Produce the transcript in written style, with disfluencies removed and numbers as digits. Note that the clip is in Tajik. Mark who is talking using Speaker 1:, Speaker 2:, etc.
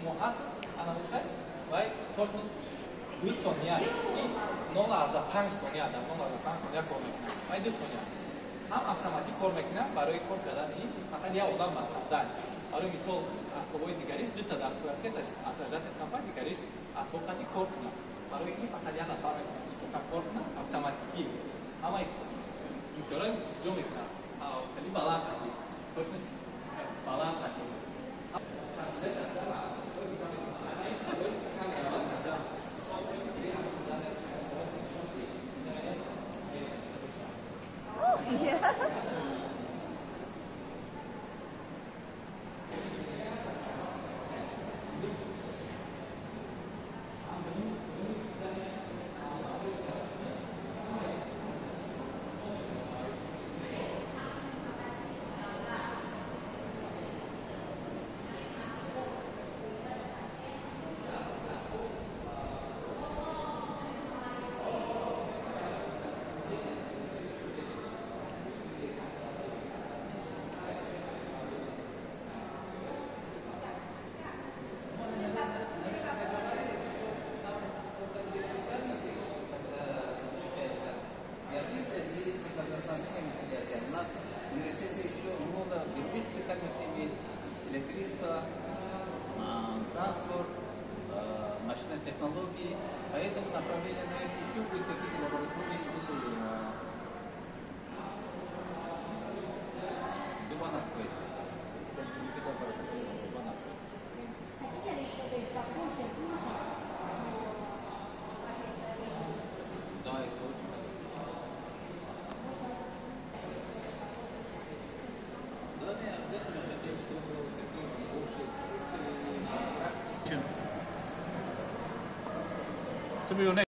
Speaker 1: мо ҳаст, ана вай точно 2 сония, 0,5 сония, дар 0,5 сония кор мекунад. Вай 2 сония ҳам автоматик кор мекунад. Барои кор кардани ин фақат як одам масалдан. Барои мисол, асбобҳои дигариш дута дар кор аст, ки отражатель кампа, дигариш асбоб қати кор кунад. Барои ин фақат як нафар метавонад кор кунад. Автоматикӣ ҳамаи функсияро иҷро мекунад, хеле баланд қати, точность баланд қати.
Speaker 2: Oh, yeah.
Speaker 3: У нас в университете еще много других специальностей имеет: электричество, транспорт, машинные технологии. Поэтому направление на это еще будет, какие-то лаборатории или Дубан откроется. Дубан откроется.
Speaker 4: Хотите ли, чтобы побольше курсов по вашей стране?
Speaker 3: Да, это очень хорошо. Да, не обязательно хотим, чтобы такие больше экскурсии.
Speaker 1: 这边有那。